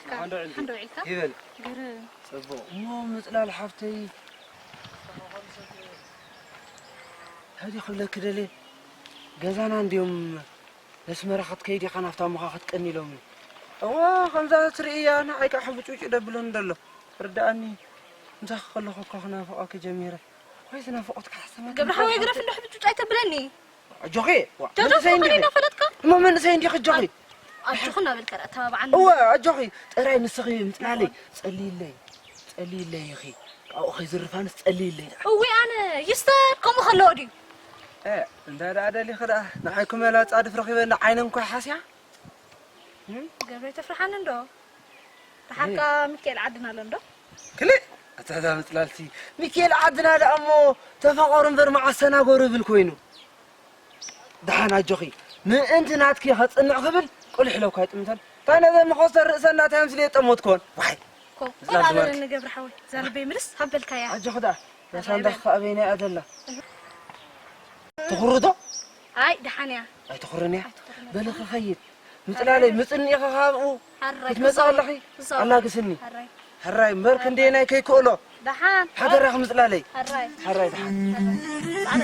ሓንዶ ውዒልካ? ሓንዶ ውዒልካ? ይበል። ግርም። ጽቡቕ። እሞ ምጽላል ሓፍተይ፣ ታዲያ ክብለኪ ደልየ፣ ገዛና እንድዮም ነስመራ ክትከይድ ኢኻ ናብታ እሞኻ ክትቀኒ ኢሎምኒ። እዋ፣ ከምዛ ትርእያ ንዓይ ከዓ ሕንቡጭቡጭ ደብለኒ ደሎ። ርድኣኒ፣ ምሳኺ ከለኹ እኳ ክናፍቐኪ ጀሚረ። ወይ ዝናፍቖት ክሓስበኪ ገብረ ሓወይ፣ ግደፍ እንዶ ሕንቡጭቡጭ ኣይተብለኒ። ኣጆኺ፣ ዋ፣ ጆጆ መንእሰይ እንዲኺ። ኮይና ፈለጥካ? እሞ መንእሰይ እንዲኺ፣ ኣጆኺ። ኣጆኺ እናበልካ ደኣ ተባብዓኒ። እወ፣ ኣጆኺ፣ ጥራይ ንስኺ ምጽላለይ፣ ጸልይለይ፣ ጸልይለይ ኢኺ። ካብኡ ከይዝርፋንስ ጸልይለይ ደኣ። እወ፣ ኣነ ይስተር ከምኡ ከለዎ ድዩ? እ፣ እንታይ ደኣ ደሊኺ ደኣ? ንዓይ እኮ መላጻ ድፍ ረኺበ እንዳ ዓይነ እንኳ ሓስያ። እም? ገብረ፣ ተፍርሓኒ እንዶ? ረሓቃ ሚካኤል ዓድና ኣሎ እንዶ? ክልእ፣ ኣታ እዛ ምጽላልሲ፣ ሚካኤል ዓድና ደኣ እሞ ተፋቐሩ እምበር መዓስ ተናገሩ ይብል ኮይኑ። ደሓን ኣጆኺ፣ ምእንቲ ናትኪ ከጽንዕ ክብል ቁሊሕ ኢለ እኳ ኣይጥምተን። እንታይ ነዘን መኸስተር ርእሰን ናተይ ኣምስለ የጠመትኮን። ዋይ፣ ኮ፣ ምጽላል ቆልዓ ዝበልክ። በለኒ ገብረ ሓወይ፣ እዛ ልበይ ምልስ ሃበልካያ። ኣጆኺ ደኣ፣ እዛ ሳንዳኽ ከኣ ኣበይና እያ ዘላ? ትኹሪ ዶ? ኣይ፣ ደሓን እያ። ኣይትኹርን እያ? ኣይትኹርን እያ። በሊ ክኸይድ። ምጽላለይ፣ ምጽኒ ኢኻ ካብኡ። ሓራይ ክትመጽእ ክዛወር፣ ኣለኺ? ክዛወር። ኣላግስኒ። ሓራይ። ሕራይ እምበር ክንደየናይ ከይክእሎ። ደሓን። ሓደራኺ ምጽላለይ። ሕራይ። ሕራይ ደሓን። ጻዕዳ።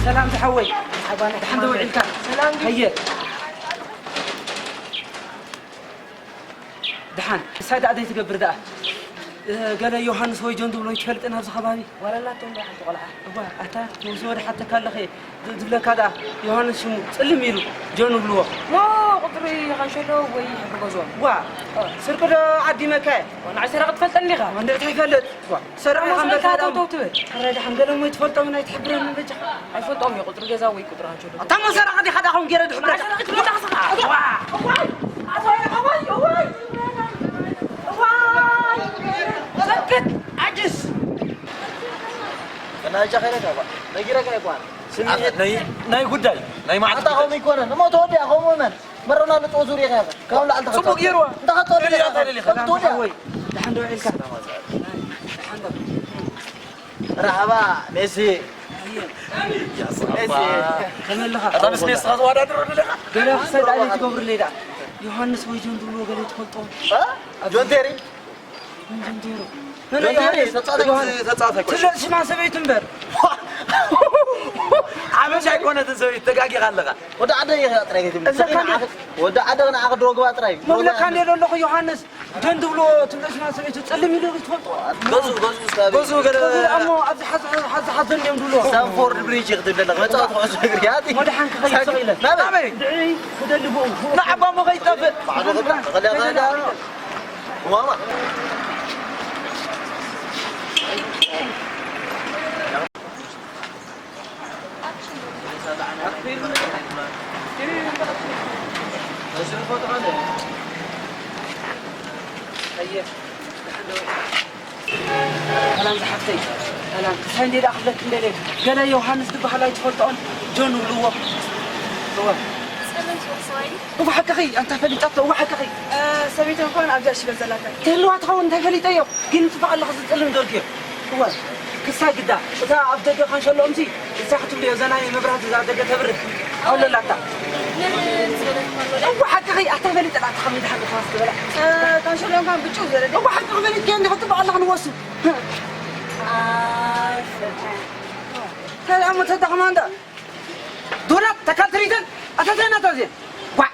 ሰላም ዝሓወይ። ሓባና ደሓን ዶ ውዒልካ? ሰላም ድዩ? ሃየ። ደሓን፣ ንሳ ደኣ ዘይትገብር ደኣ። እ፣ ገለ ዮሃንስ ወይ ጆን ዝብሎ ይትፈልጥን ኣብዚ ከባቢ? ዋላ ኣላቶ እንዶ ሓንቲ ቆልዓ። እዋ፣ ኣታ፣ ነብሲ ወደ ሓተካ ኣለኸ፣ ዝ-፣ ዝብለካ ደኣ፣ ዮሃንስ ሽሙ ጽልም ኢሉ፣ ጆን ዝብልዎ። ሞ፣ ቁጽሪ ኻንሸሎ ወይ ሕብሪ ገዝኦም? ዋ፣ እ። ስርቂ ዶ ዓዲመካ? ዋ፣ ንዓይ ሰረቕ ትፈልጠኒ ኢኻ? ወንድዕታ ይፈልጥ። ዋ፣ ሰረቕ ደኣ ኢኻ መስለካ እምበር ተው፣ ተው ትብል? ሕራይ ደሓን፣ ገለ እሞ ይትፈልጦምን ኣይትሕብረንን በጃኻ። ኣይፈልጦም እየ፣ ቁጽሪ ገዛ ወይ ቁጽሪ ኣንቸዶ። ኣታ እሞ ሰረቕ ዲኻ ደኣ ከምኡ ገይረ ድሕብረካ? ሰረቕ ትብለካ ስኻ። እዋ! እዋይ! ኣዋይ! ኣዋይ! እዋይ! እዋይ! ሰክት! ዓጅስ! ናይጃ ከይረካ እኳ፣ ነጊረካ እኳ። ስሚ ናይ፣ ናይ ጉዳይ፣ ናይ መዓልቲ ኣታ ጉዳይ። ከምኡ ይኮነን። እሞ ተወዲኣ፣ ከምኡ መን? መረና ልጦ ዙር ኢኻ ኢኻ። ካብ ላዕሊ ጽቡቅ ተኸተል። ገይርዋ። እንተ ኸተል ገይርዋ፣ ኢኻ። ተለሊ ኢኻ። ተወዲኣ። ወይ፣ ደሓን ዶ ውዒልካ? ደሓን ዶ? መርሓባ፣ ሜሲ። ሜሲ። ከመይ ኣለኻ? ኣታ ምስ ሜሲ ትወዳደር ኣለኻ? ገለ ክሳይ ዳዕሊ ትገብሩለይ ደኣ። ዮሃንስ ወይ ጆን ዝብልዎ ገለ ትፈልጦ? እ? ጆን ቴሪ? ጆን ቴሪ፣ ተጻዋታይ ዮሃንስ። ተጻዋታይ ኩዕሶ። ትልቅ ሽማ ሰበይቱ እምበር። ሓበሻ ኣይኮነትን ሰበይቱ፣ ተጋጊኻ ኣለኻ። ወዲ ዓደ ኢኻ ጥራይ ከይትብል። እዛ ካን ወዲ ዓደ ንዓኺ ድሮግባ ጥራይ። መብለካ እንደ ዘለኹ ዮሃንስ፣ ጆን ትብሎ ትብሎ ሽማ ሰበይቱ ጸልም ኢሉ ትፈልጦ? ገዙ፣ ገዙ፣ እስካብ ገዙ ገለ ገዙ ደኣ እሞ ኣብዚ ሓዚ፣ ሓዚ፣ ሓዚ እንዲዮም ድብሎ። ስታንፎርድ ብሪጅ ኢኺ ትብል ኣለኻ። መጻወቲ ኩዕሶ እግሪ፣ ኣቲ። መድሓን ክኸይድ ስቕ ኢለ። ናበይ? ናበይ? ድዒ ክደሊ ብኡ። ንዓባ እሞ ከይጠፍእ። ባዕሉ ክብላዕ፣ ተኸሊያ፣ ተኸሊያ። واضح. ሰላም ዝሓፍተይ፣ ሰላም። ክሳይ እንዴ ደኣ ክብለክ እንደለ፣ ገለ ዮሃንስ ዝበሃል ኣይትፈልጦን? ጆን ይብልዎ። እወ። ጸለምቲ ወዲ ሰብኣይ ድዩ? እወ ሓቅኺ፣ ኣንታ ፈሊጣቶ፣ እወ ሓቅኺ። እ፣ ሰበይተይ እንኳን ኣብዚኣ ሽበ ዘላታ። ትህልዋ ትኸውን እንታይ ፈሊጠዮ? ግን ጽቡቕ ኣለኹ ዝጽልም ደርጊዮ። እወ። ክሳይ ግዳ፣ እታ ኣብ ደገ ካንሸሎኦምሲ፣ እሳ ክትብልዮ እዛ ናይ መብራህቲ እዛ ኣብ ደገ ተብርህ። ኣውለላታ። ምን ዝበለት ማን ወላ? እወ ሓቅኺ፣ ኣታ ፈሊጠላ፣ ኣታ ከመይ ድሓን ኢኻ ዝበላ። እ፣ ካንሸሎኦም ካን ብጭው ዝበለ ድዩ? እወ ሓቅኺ ፈሊጥኪ እንዲኹ ጽቡቕ ኣለኹ ንወሱ። ኣይ፣ ሰላም ተዳኽማ እንዳ። ዶናት ተካል ትርኢተን ኣታተና ታዜን። ጓዕ።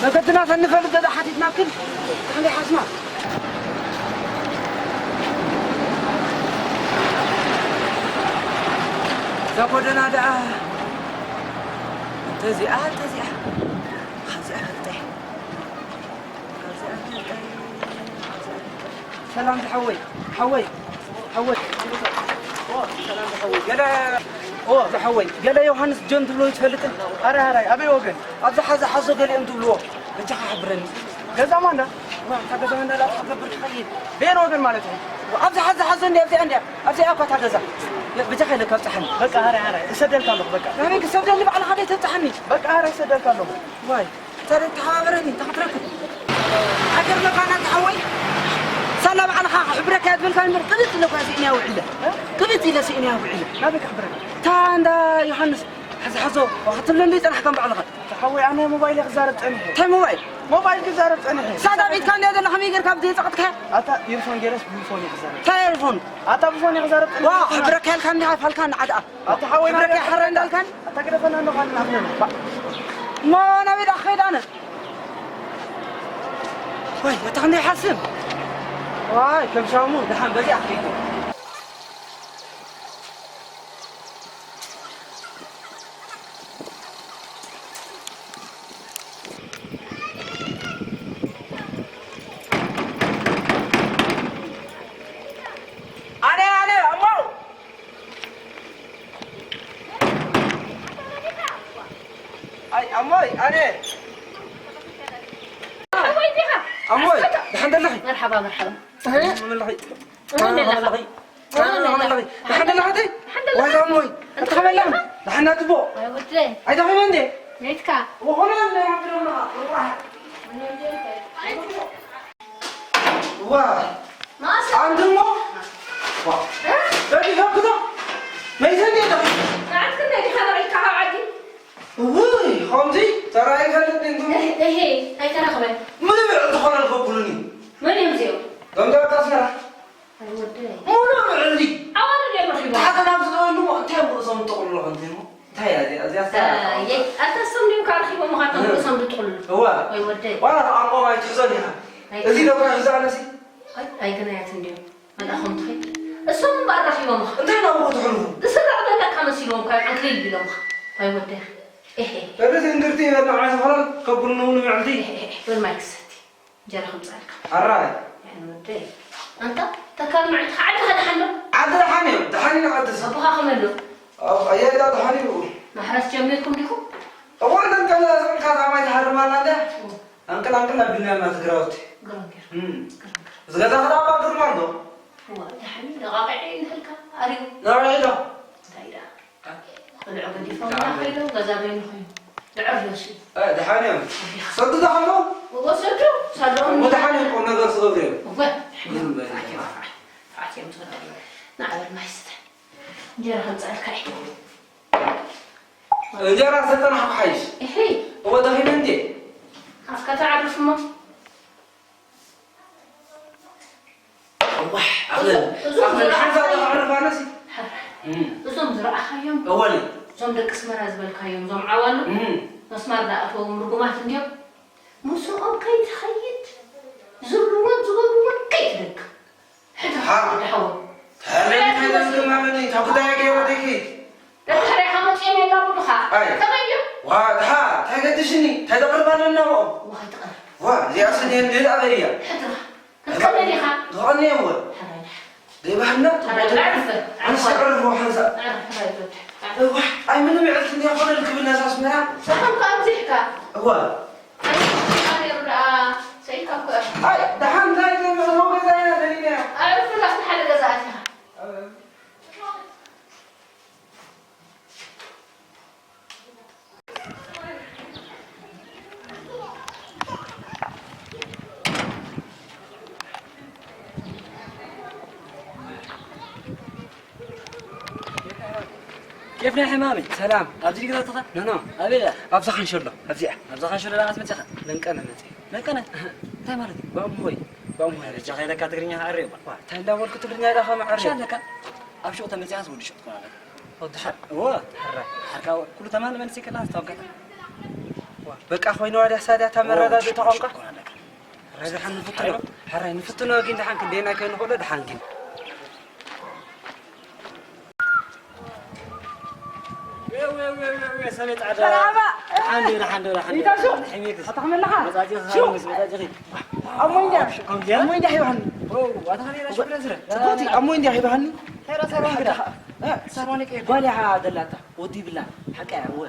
መገድና ተንፈልጥ ገዛ ሓቲትናክን። ተኽሊ ሓስማ። እዛ ጎደና ደኣ እንተዚኣ፣ እንተዚኣ። ካብዚኣ ፈልጠ። ሰላም ዝሓወይ፣ ሓወይ፣ ሓወይ። ኦ፣ ሰላም ዝሓወይ። ገለ፣ ኦ፣ ዝሓወይ። ገለ ዮሃንስ ጆን ትብሎ ይትፈልጥን? ኣረ፣ ኣረ፣ ኣበይ ወገን? ኣብዚ ሓዚ ሓዞ ገሊኦም ትብልዎ። በጃኻ ሓብረኒ። ገዛ ማንዳ? ዋ፣ እታ ገዛ ማንዳ ላ ትሓገብር ትኸይድ። ቤን ወገን ማለት እዩ። ኣብዚ ሓዚ ሓዞ እንዲ፣ ኣብዚኣ እንዲያ። ኣብዚኣ እኳ እታ ገዛ። በጃኻ ኢለካ ኣብጽሓኒ። በቃ፣ ኣረ፣ ኣረ፣ እሰደልካ ኣለኹ፣ በቃ። ናበይ ክሰደኒ ባዕልኻ ደይ ተብጽሓኒ? በቃ፣ ኣረ፣ እሰደልካ ኣለኹ። ዋይ። ታዲያ ተሓባበረኒ፣ እንታይ ክትረክብ? ሃገር መካና ተሓወይ፣ ሳላ ባዕልኻ ክሕብረካ እያ ዝበልካ እምበር፣ ቅብጥ ኢለኳ ስኢንያ ውዒለ። ቅብጥ ኢለ ስኢንያ ውዒለ። ናበይ ክሕብረካ? እታ እንዳ ዮሃንስ፣ ሓዚ ሓዞ፣ ክትብለኒ ጸናሕካ ባዕልኻ። ተሓወይ፣ ኣነ ሞባይል እየ ክዛረብ ጸኒሐ። እንታይ ሞባይል? ሞባይል ክዛረብ ጸኒሐ። ሳዳ ቢትካ እንድያ ዘላ፣ ከመይ ጌርካ ብዘይ ጸቕጥካ? ኣታ ኢርፎን ጌረስ ብፎን እየ ክዛረብ። እንታይ ኢርፎን? ኣታ ብፎን እየ ክዛረብ ዋ፣ ጸኒሐ። ክሕብረካ ኢልካ እንዲኻ፣ ፋልካ ንዓድኣ። ኣታ ሓወይ፣ ክብረካ ይሓረ እንዳልካን? ኣታ ግደፈና፣ እንዶ ካን ናፍለና። እሞ ናበይ ደኣ ክኸይድ ኣነ? ዋይ፣ ኣታ ክንደይ ይሓስብ? ዋይ፣ ከም ሻሙ ደሓን በዚኣ ክኸይድ። ኣነ፣ ኣነ፣ እሞ። ኣይ፣ ኣሞይ፣ ኣነ። ኣሞይ ዲኻ? ኣሞይ፣ ኣስፈታ። ደሓን ደለኺ? መርሓባ፣ መርሓባ። መለኺ? መለኺ? መለኺ? ደሓን ደለኺ? ደሓን ደለኺ? ዋዛ ኣሞይ፣ ደሓን ደለኺ? ደሓን ኣትቦ። ኣይ፣ ወደይ። ኣይ፣ ደኺመ እንዴ? ቤትካ? ወኾነ እንደ ማብረና። ዋ። ማሳ። ኣንድሞ? ዋ። እ? ደቂ ፈክቶ? መይሰን የለ? ንዓትክን ናይ ዲኻ ንዕልካ ካብ ዓዲ? ውይ፣ ከምዚ ተራይ ይፈልጥ እንድሞ? እህ፣ እህ፣ ኣይተረኽበን። ምን ብዕል ዝኾነ ልፈኩሉኒ? መን እዮም እዚኦም? እቶም ደቂ ኣስመራ። ኣይ ወደይ። ሙሉ ብዕል እንዲ? ኣዋርድ እዮም ረኺቦም። ታሓተ ናብ ዝገበሉ እንታይ እዮም ርእሶም ጥቕልሎ ከምዚ እሞ? እንታይ እያ እዚኣ? እዚኣ ኣታ፣ ኣታ የይ፣ ኣታ እሶም ድዮም ካብ ረኺቦምኻ እቶም እ። ርእሶም ዝጥቕልሉ? እዋ። ወይ ወደይ። ዋላ ተቓምቆም ኣይትሕዞን ኢኻ። ኣይ። እዚ ዶ ካብ ሕዛ ኣለሲ? ኣይ፣ ኣይግናያት እንድዮም። መልኣኾም ትኸይድ። እሶም እምበኣር ረኺቦምኻ። እንታይ ናብኡ ትሕልፉ? ዝስራቕ ዘለካ መሲልዎም ካብ ዕንክሊል ቢሎምኻ። ኣይ ወደይ። ኤሄ። በዚ እንግርቲ ይበልዓ ዝኾነን ከብሉ ንብሉ ምዕልቲ። ኤሄ፣ ኤሄ፣ በል ማይ ክሰቲ። እንጀራ ከምጻልካ። ኣራይ። ያን ወደይ። ኣንታ፣ ተካል መዓልቲ ዓዲ ከድሓን ዶ? ዓዲ ደሓን እዩ፣ ደሓን እዩ ዓዲ። ኣቦኻ ከመይ ኣሎ? ኣብ ኣየዳ ደሓን እዩ። ማሕረስ ጀሚርኩም ዲኹም? እወ፣ እነን ከም ዘዕጽምካ እዛ ማይ ትሃርም ኣላ እንድያ። እም። ኣንቅል፣ ኣንቅል ኣቢልና ኢና ትግራዎት። ግርም፣ ግርም። እም። ግርም፣ ግርም። እዚ ገዛ ከኣ ኣባ ግርማ ኣሎ። እወ፣ ደሓን እዩ፣ ነቓቒዐ እዩ ንኽልካ፣ ኣሪጉ። ነቓቒ ዶ? እንታይ ደኣ? ቆልዑ ገዲፎምና ከይዶም፣ ገዛ በይኑ ኮይኑ። ድዕር ኢሉ ወሲዱ። እ፣ ደሓን እዮም። ኣቢኻ። ሰዱ ደሓን ነው? እወ፣ ሰዱ፣ ሳሎን። እሞ ደሓን እዮም፣ ቁም ነገር ዝገብሩ እዮም። እወ፣ ደሓን እዮም። ዝም በል። ፍርሓት እዮም፣ ፍርሓት፣ ፍርሓት እዮም ዝገብሩ። ንዓ በል ማይ ስተ። እንጀራ ከምፅኣልካ እዩ። እንጀራ ሰጠና ሓይሽ። እሄ። እወ፣ ደኺመ እንዴ? ኣፍካ ተዓርፍ እሞ። ዋሕ፣ ኣኽለን፣ እዞም ኣኽለን፣ ዝረኣኻ ሓንሳብ እዮም። ተቕርብ ኣነሲ። ሓራይ። እም። እዞም ዝረኣኻዮም፣ እወ። እዞም ደቂ ኣስመራ ዝበልካዮም፣ እዞም ዓዋሉ፣ እም። መስማር ዝኣተዎም ርጉማት እንድዮም። ምስኦም ከይትኸይድ፣ ዝብልዎን ዝገብርዎን ከይትደግም። ሕጂ ሓ። ወዲ ሓወይ። ተረም እንታይ ዘዝግም ኣለኒ? ካብ ጉዳይ ገይረ ደይከይድ። ደድሕሬኻ መጺኦም የላብሉኻ። ኣይ። ከመይ ድዩ? ዋ፣ ድሓ፣ እንታይ ገድሽኒ? እንታይ ተቕርብ ኣለና ብኦም? ዋ፣ ይትቐር። ዋ፣ እዚኣ ስኒ እንዴት ኣበይ እያ? ሕድራ። ክትቀነ ዲኻ? ዝቐነ እየ እወ። ሕራይ ድሓ። ዘይባህልና ሕራይ ጽቡቕ ድሓ። ዕርፍ፣ ዕርፍ። ኣንስ ዕርፍ ሓንሳ። ዕርፍ፣ ሕራይ ትወድሕ። እዋ፣ ኣይ ምንም ይዕርፍ እንዲያ ኮነ ልክብና ዛስ ምራ። ሰላም ከኣ ኣብዚሕካ። እዋ። ኣይ፣ ኣይ፣ ደኣ፣ ሰይካ እኮ። ኣይ፣ ደሓን እንታይ ዘይመሰሎ ገዛ ኢና ደሊና። ዕርፍ፣ ናብቲ ሓደ ገዛ ኣቲኻ። ኬፍ ናይ ሕማመይ። ሰላም። ኣብዚ ድግዛትኻ? ኖ፣ ኖ። ኣበይ እያ? ኣብዛ ካንሸሎ፣ ኣብዚኣ። ኣብዛ ካንሸሎ ደኣ መጽኻ? ለንቀነ መጽ። ለንቀነ? እንታይ ማለት እዩ? ባእምሆይ፣ ባእምሆይ። ደረጃ ከይለካ ትግርኛ ክዓሪ እኮ። ዋ፣ እንታይ እንዳበልኩ ትግርኛ ኢኻ መዓሪ? ሻለካ። ኣብ ሹቕ ተመጺኻስ ወዲ ሹቕ ትኾን ኣለካ። ወዲ ሹቕ? እወ። ሕራይ። ሓርካ ኩሉ ተማን መንሲ ከላ ኣስታውቀታ። ዋ፣ በቃ ኮይኑ ዋድያ ሳድያ ተመረዳድእታ ቋንቋ? ሕራይ፣ ደሓን ንፍትኖ። ሕራይ፣ ንፍትኖ ግን ደሓን ክንደየናይ ከይንኽእሎ ደሓን ግን። ሰበይ ጻዕዳ። መርሓባ። ደሓን ዶ፣ ደሓን ዶ፣ ደሓን ዶ? ይታሹ። ሕሜክስ። ኣታ ከመይ ኣለኻ? መጻእጺ ሹ። ምስ መጻእጺ። ኣሞ እንዲያ። ከምዚያ? ኣሞ እንዲያ ሂባኒ። ኦ፣ ኣታ ከመይ ኣለሽ? ብረዝረ። ጽቡቕቲ፣ ኣሞ እንዲያ ሂባኒ። ተራ ሳሮን ግዳ። እ? ሳሮን ከ ጓል እያ ደላታ። ወዲ ይብላ። ሓቃ እያ፣ እወ።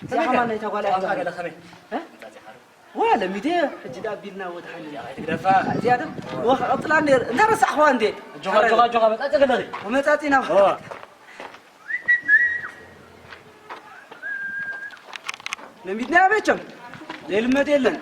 እዚኣ ከማን ናይታ ጓል እያ ቋንቋ ሂባኒ። ገለ ከመይ? እ? መጻእጺ ሓሩ። ዋ፣ ለሚዴ፣ ሕጂ ደኣ ኣቢልና ወድሓኒ። ያ፣ ኣይትግደፋ። እዚኣ ዶ? ዋ፣ ክቐጽላ እንዴ? እንዳ ረሳዕኽዋ እንዴ? ኣጆኻ፣ ኣጆኻ፣ ኣጆኻ፣ መጻጽ ገለኺ። ወመጻጺና። ዋ። ለሚድና መቸም። ዘይልመድ የለን።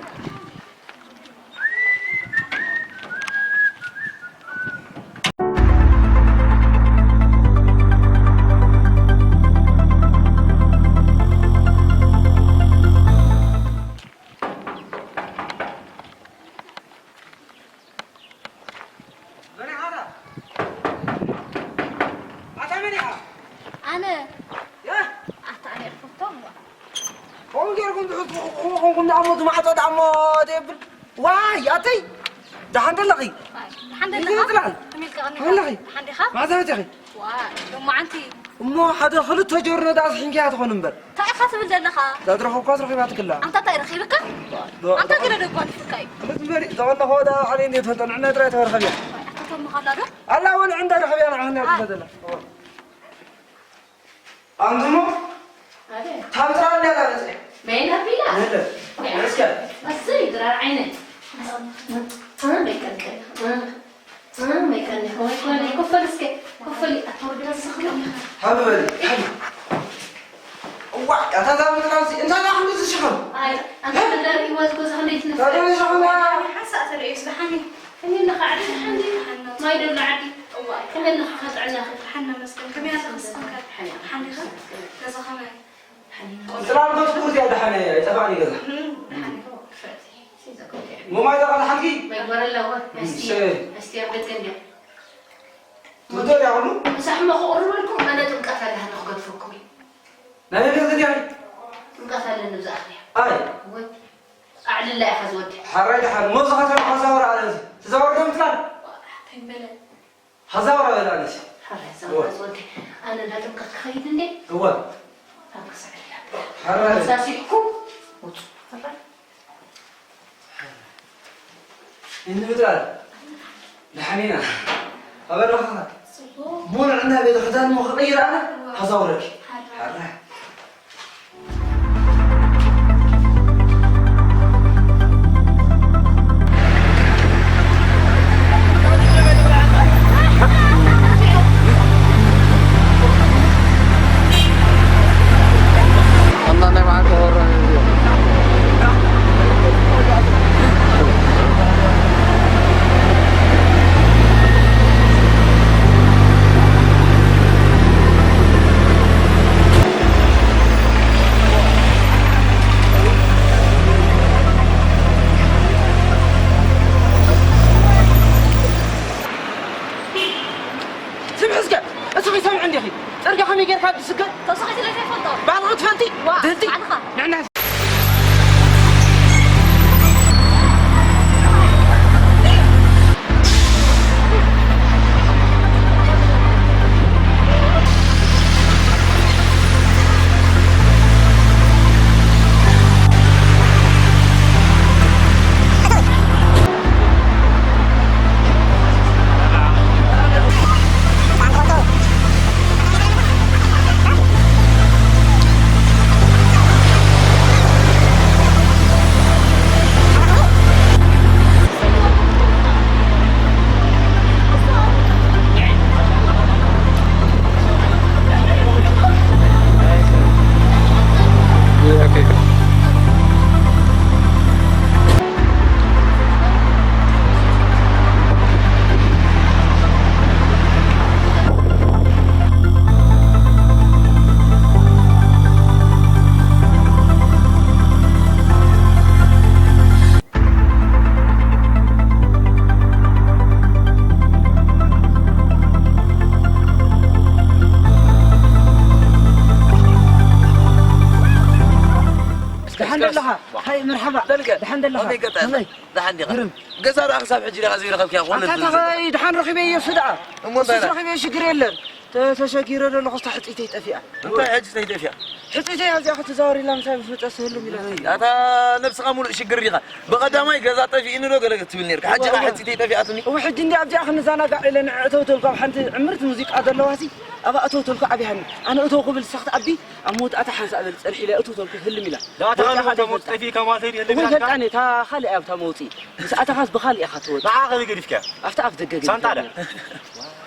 ኣነ። ኣታ ኣነ ርክብቶም። ከምኡ ጌርኩም ትሕዝዎ ኮንኩም ደኣ እሞ፣ እቲ ማዕጾ ደኣ እሞ ዘይብል። ዋይ፣ ኣተይ። ደሓን ደለኺ? ዋይ፣ ደሓን ደለኻ? ይግርም ጽላል። ከመይ ኢልካ ቀኒኻ? ደሓን ደለኺ? ደሓን ዲኻ? መዓዛ መጺኺ? ዋይ፣ ሎማዓንቲ። እሞ ሓደ ክልተ ጆርኖ ደኣ ስሒንኪያ ትኾን እምበር። እንታይ ኢኻ ትብል ዘለኻ? እዛ ዝረኸብኳስ ረኺባትክላ። ኣንታ እንታይ ረኺብካ? ዶ-፣ ኣንታ ዶ-፣ ገለ ዶ ጓዲፍካ እዩ? ክልተ እምበሪ፣ ዘቐለኽዎ ደኣ ባዕለይ እንድየ ትፈልጦ፣ ንዕና ጥራይ ተወርኸብያ። ዋይ፣ ኣታ ተምኻላ ዶ? ኣላ ወልዕ እንዳ ረኸብያ ንዓኽና ኣይ። ትፈተላ። ኣንቱሞ? ኣቤት። ታምጥራ እንዳ ላመጸ። መይና ቢላ? የለ። እስከ። ኣሰይ፣ ድራር ዓይነ። እ፣ መይቀልቀል። እ፣ እ፣ መይቀልቀል። ወይ ኮነ፣ ኮፈል እስከ። ኮፈል፣ ኣታ ወዲ በስኽ። ሃብ በሊ፣ ሃብ። እዋ፣ ኣታ ታምጥራሲ፣ እንታይ ደኣ ክንዲ ዝሽኸም? ኣይ፣ ኣንታ እ? ለርኢ ወዝጎ ዝኽንደይ ትነፍዕ? ታዲያ ዝሽኸም? ሓንሳእ ተርእዮስ ደሓን እዩ። ከመይ ኣለኻ ዓዲ? ደሓን ድዩ? ደሓን ነው። ማይ ዶ ዓዲ? እዋ። ከመይ ኣለኻ? ጥዕናኻ? ደሓን ነመስገን። ከመይ ኣለኻ ንስኻ ከ? ደሓን እየ። ደሓን ዲኻ? ገዛ ከመይ? ደሓን እየ። ጽላል ገጽኩ እዚኣ ደሓን እየ። ኣይጠፋእን እዩ ገዛ። እም፣ ደሓን እየ። ክፈት። እሞ ማይ ዶ ቀዳሓልኪ? ማይ ግበረላ እወ። እም፣ መስትዮ፣ ሰ- መስትዮ ገጽ እንድያ። ትውደድ እያ ኩሉ? ምሳሕ እሞ ክቕርበልኩም፣ ኣነ ጥምቀት ኣለኒ ክገድፈኩም እዩ። ናይ መን ገዛ ድያ? ጥምቀት ኣለኒ ብዝኣኽል እያ። ኣይ። እወ። ኣዕልላ ኢኻ ዝወዲ። ሓራይ ደሓን፣ ሞዚ ኸተማ ኸዛወር ኣነ እዚ። ትዛወር ዶ ምትላል? ተንበለ። ኸዛወር ኣነ እዚ። ሓራይ ዛወር እወ። ዝወዲ። ኣነ ናብ ጥምቀት ክኸይድ እንዴ? እወ። ኣብ ክሳዕ ኢላ። ሓራይ። ሳሲሕኩም ውጹ። ሓራይ። እንምጥራር። ደሓን ኢና። ኣበራኻ። ጽቡቕ። ቡን ዕና ቤት ክዳን እሞ ክቕይር ኣነ። እወ። ኸዛውረኪ። ሓራይ። ሓራይ። ስምዒ እስከ፣ እስኺ ሰምዒ እንዲኺ። ጽርግያ ከመይ ጌርካ ትስገር? ተወሳኺ ስለ ዘይፈልጦ። ባዕልኺ ትፈልጢ? ዋ፣ ድህልቲ? ባዕልኻ። ንዕና ደለኻ? ሃይ፣ መርሓባ። ደልገ። ደሓን ደለኻ? ከመይ ገጠ? ከመይ? ደሓን ዲኻ? ግርም። ገዛ ደኣ ክሳብ ሕጂ ዲኻ ዘይረኸብክያ? ኮነ ኣታ ድብል ታኸይ ደሓን ረኺበዮ እሱ ደኣ። እሞ እንታይ እሱስ ደኣ? ረኺበዮ ሽግር የለን። ተ-፣ ተሸጊረ ደለኹ፣ እስታ ሕጽይተይ ጠፊኣ። እንታይ ሕጽይተይ ጠፊኣ? ሕጽይተይ ኣብዚኣ ክትዛወር ኢላ ምሳይ ምስ መጸት ስህልም ኢላ። ኣታ ነብስኻ ሙሉእ ሽግር ዲኻ? ብቐዳማይ ገዛ ጠፊእኒ ዶ ገለ ትብል ኔርካ? ሕጂ ኸኣ እዋ፣ እዋ። ሕጽይተይ ጠፊኣትኒ? እወ፣ ሕጂ እንዲ ኣብዚኣ ክንዘናጋዕ ኢለ ንዕእተው ተልኩ ኣብ ሓንቲ ዕምርቲ ሙዚቃ ዘለዋሲ ኣብኣ እተው ተልኩ ኣብያኒ። ኣነ እተው ክብል ሳኽት ኣቢ ኣብ መወዳእታ ሓንሳእ በል ጸንሕ ኢለ እተው ተልኩ ህልም ኢላ። ደኣ እታ በዚኣ ካልእ ኸኣ እታ መውጽእ ዘይፈልጣ። ጠፊእካ ማለት ድዩ? እወ፣ የለን ይፈልጣኒ፣ እታ ካልእ እያ ኣብታ መውጽኢ። ምስ ኣተኻስ ብኻልእ ኢኻ ትወጽእ። ንዓ ከመይ ገዲፍካያ? ኣብታ ኣፍ ደገ ገዲፍካያ። ሳንጣ ድያ? ኣፍታ ኣፍ ደገ ኣፍታ ኣፍ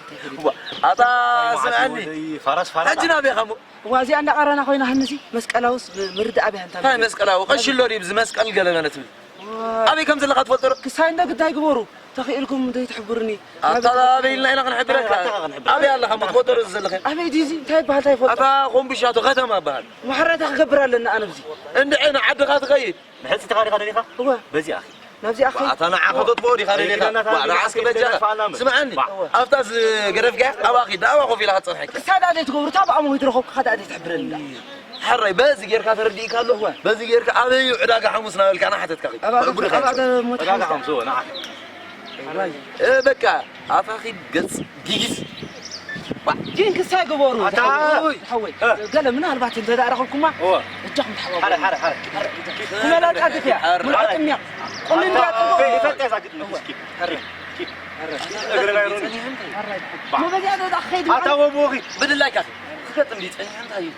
ደገ። ኣታ ኣይ ስምዐኒ፣ ወደይ፣ ፋራስ ፋራስ። ሕጂ ናበይ ኢኻ እሞ? እዋ፣ እዚኣ እንዳቐረና ኮይና፣ ሃንሲ መስቀላውስ ብ-፣ ምርዳእ ኣብያ እንታይ እንታይ መስቀላዊ? ቀሺ ኣሎ ድዩ? ብዚ መስቀል ገለ ማለት ምን? እዋ። ኣበይ ከም ዘለኻ ትፈልጦ ዶ? ክሳይ እንደ ግዳይ ግበሩ። ተኽኢልኩም ዘይትሕብሩኒ። ኣታ ኣበይ ኢልና ኢና ክንሕብረካ? ኣታ ክንሕብር። ኣበይ ኣለኻ? እሞ ትፈልጦ ዶ ዘለኻ? ኣበይ ድዩ እዚ? እንታይ ይበሃል? እንታይ ይፈልጦ? ኣታ ኮምብሻቶ ከተማ ይበሃል። ማሕረታ ክገብር ኣለና ኣነ ብዚ። እንድዒ ንዓድኻ ትኸይድ። ንሕጽይትኻ ዲኻ ደሊኻ? እወ። በዚኣ ኺድ። ናብዚኣ ባ፣ ኺድ። ኣታ ንዓ ከተጥፍኦ ዲኻ ደሊኻ? ኣይግዳና ባ፣ ንዓ እስኪ ከይድ በጃኻ። ደፋና ምን? ስምዓኒ። ባ። ኣብታ ዝገደፍካያ ኣብኣ ኺድ። ኣብኣ ኮፍ ኢላ ክትጸንሐካ። ክሳዳ ዘይትገብሩ፣ እታ ብኣሞ ይትረኸብኩ፣ ካዳ ዘይትሕብረኒ። ሕራይ፣ በዚ ጌርካ ተረዲእካ ኣሎ? እወ። በዚ ጌርካ ኣበይ እዩ ዕዳጋ ሓሙስ እናበልካ እናሓተትካ ኺድ። ኣብኣ፣ ጉድኻ ኣብኣ ይውሰድ። ሞት ዕዳጋ ሓሙስ። ሓሙስ፣ እወ፣ ንዓ። ሕራይ። እ፣ በቃ፣ ኣታ ኺድ ገጽ ጊጊስ። ባ። ግን ክሳይ ግበሩ፣ ኣታ። ዝሓወይ፣ ዝሓወይ። እ። ገለ ምናልባት እንተ ደኣ ረኸብኩማ፣ እወ። እጃኹም ተሓባበሩ። ሓረ፣ ሓረ፣ ሓረ። ሓረ፣ እጃኹም። ኩመላ ጻድፍ እያ፣ ሓረ። ሙልዓጥ እምያ። ቁሊ ኣታ፣ እንዲያ ጽቡቕ። ፈ-፣ ፈቀ እዛ ግጥሚ እስኪ። ሓረ። እግሪ ናይ ሩኒ። ሓረ። ባ። ሞ በዚኣ ዶ ደኣ ክኸይድ ኣታ ማለት? ወቦኺ። ብድላይካ። ክገጥም ድዩ ጸኒሑ? እንታይ እዩ?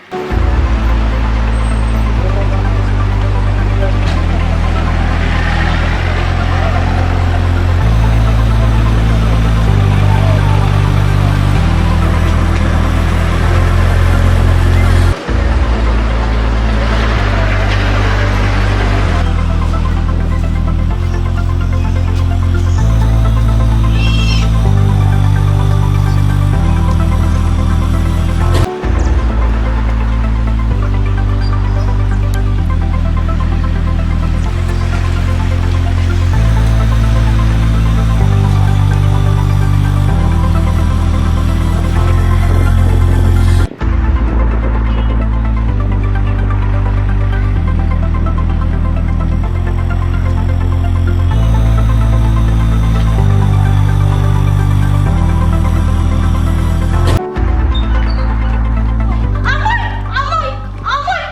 ኣሞይ! ኣሞይ! ኣሞይ!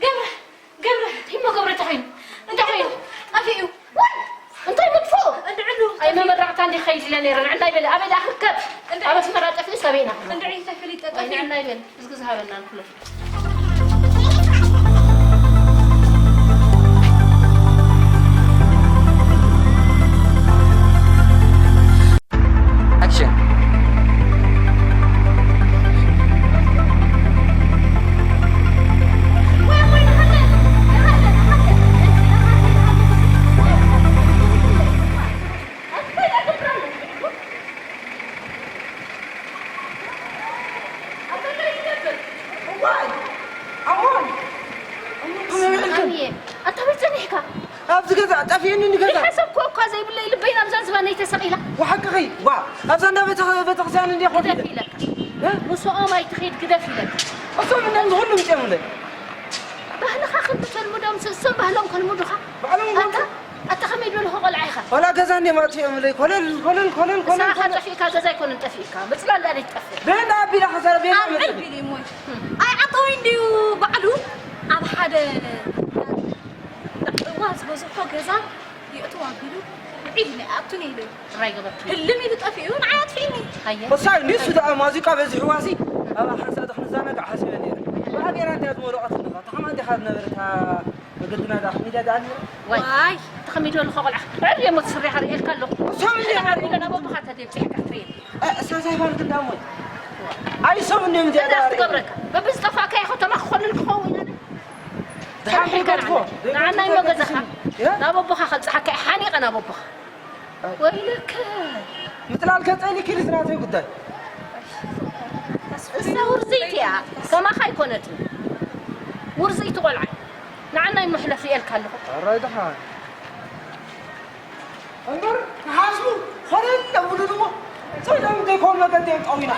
ገብረ! ገብረ! እንታይ እሞ ገብረ እንታይ ኮይኑ? እንታይ ኮይኑ? ጠፊኡ። ዋይ! እንታይ ምጥፍኡ? እንድዕሉ። ኣይ መመረቕታ እንዲ ኸይድ ኢለ ነይረ። ንዕናይ በለ። ኣበይ ደኣ ክርከብ? እንድዒ። ኣብ ኣስመራ ጠፊኡ ሰበይና። እንድዒ ተፈሊጠ ወይ ጠፊኡ። ንዕናይ በለ። እዝጊ ዝሃበና ንኹሎ። ኣክሽን። እዋይ! ኣሞን! ኣሞን፣ ከመይ ውዒልክን? ኣሚየ፣ ኣታ ኣበይ ጸኒሕካ? ኣብዚ ገዛ፣ ጠፊእኒ ንገዛ። ዝሓሰብክዎ እኳ ዘይብለይ፣ ልበይ ናብዛ ዝባነይ ተሰቒላ። ብሓቅኺ፣ ዋ፣ ኣብዛ እንዳ ቤተ-፣ ቤተክርስትያን እንድየ ኮፍ ኢለ። ግደፍ ኢለካ። እ? ምስኦም ኣይትኺድ፣ ግደፍ ኢለካ። እሶም እንድዮም ንኹሉ ምጽኦምለይ። ባህልኻ ከም ተልምዶም፣ ንሶም ባህሎም ከልምዱኻ። ባዕሎም ኣታ፣ ኣታ ከመይ ዝበልኹ ቆልዓ ኢኻ? ዋላ ገዛ እንድዮም ኣጥፊኦምለይ። ኮለል፣ ኮለል፣ ኮለል፣ ኮለል፣ ንስኻ ኮለል። ጠፊእካ፣ ገዛ ኣይኮነን ጠፊእካ። ምጽላል ዳኣ ዘይትጠፍእ። ቤላ ኣቢላ ሓሳብ ቤላ ኣብ መጸኒ። ዕልቢል እዩ እሞ። ኣይ፣ ዓጠወይ እንድዩ ባዕሉ ኣብ ሓደ እዋ ዝበዝሖ ገዛ የእትው ኣቢሉ ውዒል ናይ ኣቱን ኢሉ። ጥራይ ገበርኩ። ህልም ኢሉ ጠፊኡ ንዓይ ኣጥፊእኒ። ኣየ። እሳይ ንሱ ደኣ ማዚቃ በዚሕዋሲ ኣብ ሓንሳእ ክንዘናጋዕ ሓሲበ ነይረ። ብኣቤራ እንድያ ዝመለቐትኒ። እታ ከማን ዲኻ ዝነበረ እታ መገድና ደኣ ከሚዳ ደኣ ነይረ። ዋይ። ዋይ። ተኸሚዶ ኣለኹ ቆልዓ። ዕር የሞት ስሪኻ ርእየልካ ኣለኹ። እሶም እንድዮም ኣቢሎ ናብ ኣቦኻ ተደብፂሕካ ክትርእየኒ። እ፣ እሳ ሳይፋን ክንዳ እሞ። ኣይ፣ እሶም እንድዮም እዚኣ እንዳ ደኣ ክትገብረካ። በብዝጠፋእካዮ ከተማ ክኾልል ክኸውን ኣነ። ደሓን ሰሪሕልካ ከይከድፎ፣ ንዓና። ንዓና እሞ ገዛኻ። እ? ናብ ኣቦኻ ከብፅሓካ እየ፣ ሓኒቐ ናብ ኣቦኻ። ኣይ። ወይለከ። ምጥላል ከፀይሊ ኪድ ዝናተይ ጉዳይ። እሳ ውርዝይቲ እያ፣ ከማኻ ኣይኮነትን። ውርዝይቲ ቆልዓ። ንዓናይ መሕለፍ ሪኤልካ ኣለኹ። ኣራይ ደሓን። እምበር ክሓስቡ ኾለል ለብሉ ድሞ፣ ጸይዶም ዘይኮን መገዲ እዮም ጠዊና።